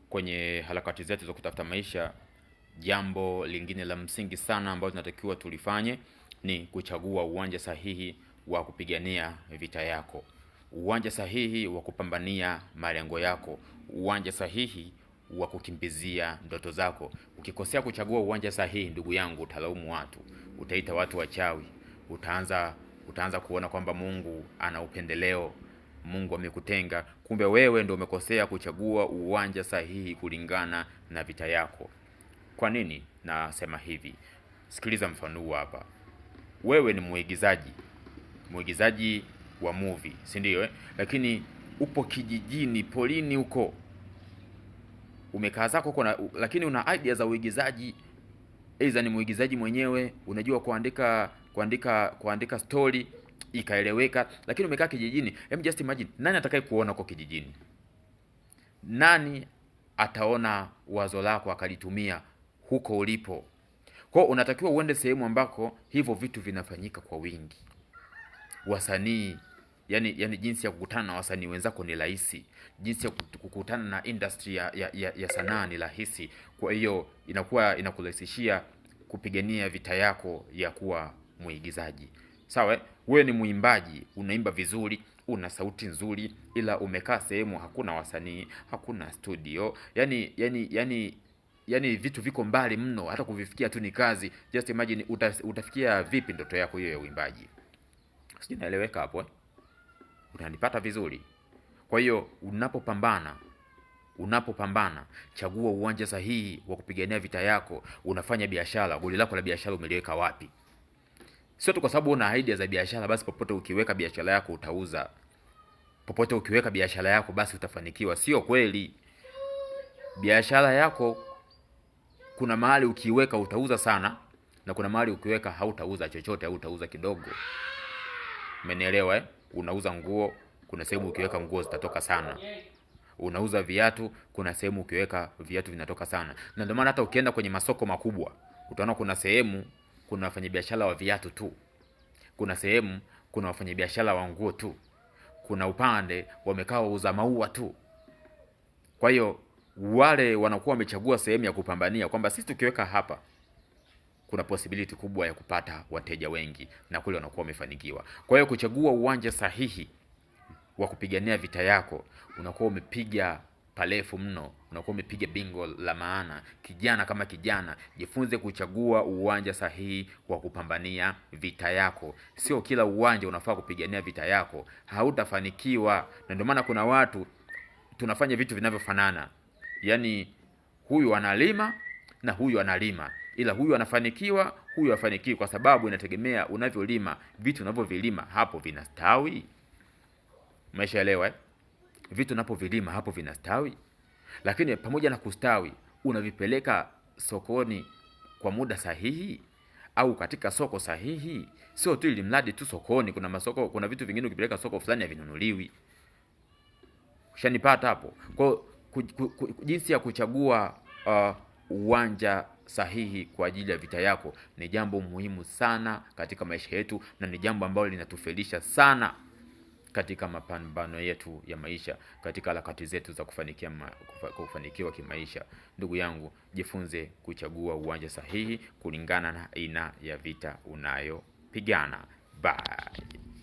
Kwenye harakati zetu za kutafuta maisha, jambo lingine la msingi sana ambalo tunatakiwa tulifanye ni kuchagua uwanja sahihi wa kupigania vita yako, uwanja sahihi wa kupambania malengo yako, uwanja sahihi wa kukimbizia ndoto zako. Ukikosea kuchagua uwanja sahihi, ndugu yangu, utalaumu watu, utaita watu wachawi, utaanza kuona kwamba Mungu ana upendeleo, Mungu amekutenga. Kumbe wewe ndio umekosea kuchagua uwanja sahihi kulingana na vita yako. Kwa nini nasema hivi? Sikiliza mfano huu hapa. Wewe ni muigizaji, muigizaji wa movie, si ndio eh? Lakini upo kijijini, polini huko, umekaa zako huko, lakini una idea za uigizaji. Aidha ni muigizaji mwenyewe, unajua kuandika story ikaeleweka, lakini umekaa kijijini. Hem, just imagine, nani atakaye kuona huko kijijini? Nani ataona wazo lako akalitumia huko ulipo? Kwa hiyo unatakiwa uende sehemu ambako hivyo vitu vinafanyika kwa wingi. Wasanii, yani jinsi ya kukutana na wasanii wenzako ni rahisi, jinsi ya kukutana na industry ya sanaa ni rahisi. Kwa hiyo inakuwa inakurahisishia kupigania vita yako ya kuwa muigizaji. Sawa eh? Wewe ni mwimbaji, unaimba vizuri, una sauti nzuri, ila umekaa sehemu hakuna wasanii, hakuna studio, yani vitu viko mbali mno, hata kuvifikia tu ni kazi. Just imagine utafikia vipi ndoto yako hiyo ya uimbaji? Sijui naeleweka hapo eh? Unanipata vizuri? Kwa hiyo unapopambana, chagua uwanja sahihi wa kupigania vita yako. Unafanya biashara, goli lako la biashara umeliweka wapi? Sio tu kwa sababu una idea za biashara basi popote ukiweka biashara yako utauza, popote ukiweka biashara yako basi utafanikiwa. Sio kweli. Biashara yako kuna mahali ukiweka utauza sana, na kuna mahali ukiweka hautauza chochote au utauza kidogo. Umenielewa eh? Unauza nguo, kuna sehemu ukiweka nguo zitatoka sana. Unauza viatu, kuna sehemu ukiweka viatu vinatoka sana. Na ndio maana hata ukienda kwenye masoko makubwa utaona kuna sehemu kuna wafanyabiashara wa viatu tu, kuna sehemu kuna wafanyabiashara wa nguo tu, kuna upande wamekaa wauza maua tu. Kwa hiyo wale wanakuwa wamechagua sehemu ya kupambania kwamba sisi tukiweka hapa kuna possibility kubwa ya kupata wateja wengi, na kule wanakuwa wamefanikiwa. Kwa hiyo kuchagua uwanja sahihi wa kupigania vita yako, unakuwa umepiga parefu mno, unakuwa umepiga bingo la maana. Kijana kama kijana, jifunze kuchagua uwanja sahihi wa kupambania vita yako. Sio kila uwanja unafaa kupigania vita yako, hautafanikiwa. Na ndio maana kuna watu tunafanya vitu vinavyofanana, yaani huyu analima na huyu analima, ila huyu anafanikiwa, huyu hafanikiwi, kwa sababu inategemea unavyolima. Vitu unavyovilima hapo vinastawi. Umeshaelewa eh? Vitu unapovilima hapo vinastawi, lakini pamoja na kustawi, unavipeleka sokoni kwa muda sahihi au katika soko sahihi? Sio tu ili mradi tu sokoni. Kuna masoko, kuna vitu vingine ukipeleka soko fulani havinunuliwi. Ushanipata hapo? Kwa jinsi ya kuchagua uwanja sahihi kwa ajili ya vita yako ni jambo muhimu sana katika maisha yetu, na ni jambo ambalo linatufelisha sana katika mapambano yetu ya maisha, katika harakati zetu za kufanikiwa kimaisha. Ndugu yangu, jifunze kuchagua uwanja sahihi kulingana na aina ya vita unayopigana. Bye.